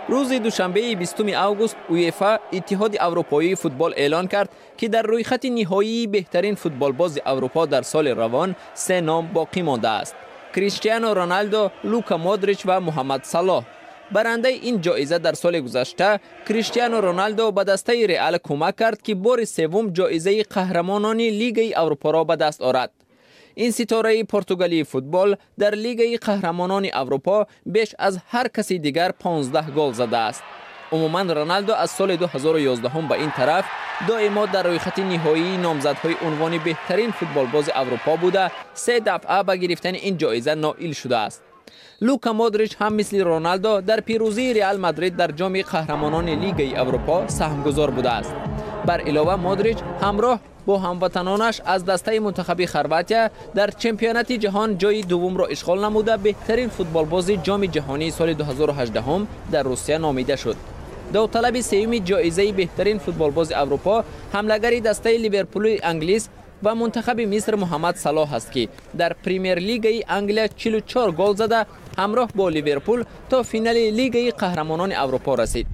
Рӯзи душанбеи 20 август УЕФА, Иттиҳоди Аврупоии футбол, эълон кард, ки дар рӯйхати ниҳоии беҳтарин футболбози Аврупо дар соли равон се ном боқӣ мондааст: Криштиано Роналдо, Лука Модрич ва Муҳаммад Салоҳ. Барандаи ин ҷоиза дар соли гузашта Криштиано Роналдо ба дастаи Реал кӯмак кард, ки бори севум ҷоизаи қаҳрамонони Лигаи Аврупоро ба даст орад. Ин ситораи португалии футбол дар Лигаи қаҳрамонони Аврупо беш аз ҳар каси дигар 15 гол задааст. Умуман, Роналдо аз соли 2011 ба ин тараф доимо дар рӯйхати ниҳоии номзадҳои унвони беҳтарин футболбози Аврупо буда, се дафъа ба гирифтани ин ҷоиза ноил шудааст. Лука Модрич ҳам мисли Роналдо дар пирӯзии Реал Мадрид дар Ҷоми қаҳрамонони Лигаи Аврупо саҳмгузор будааст. Бар илова, Модрич ҳамроҳ бо ҳамватанонаш аз дастаи мунтахаби Хорватия дар Чемпионати ҷаҳон ҷои дуввумро ишғол намуда, беҳтарин футболбози Ҷоми ҷаҳонии соли 2018 дар Русия номида шуд. Довталаби сеюми ҷоизаи беҳтарин футболбози Аврупо ҳамлагари дастаи Ливерпули англис ва мунтахаби Миср Муҳаммад Салоҳ аст, ки дар Премер-лигаи Англия 44 гол зада, ҳамроҳ бо Ливерпул то финали Лигаи қаҳрамонони Аврупо расид.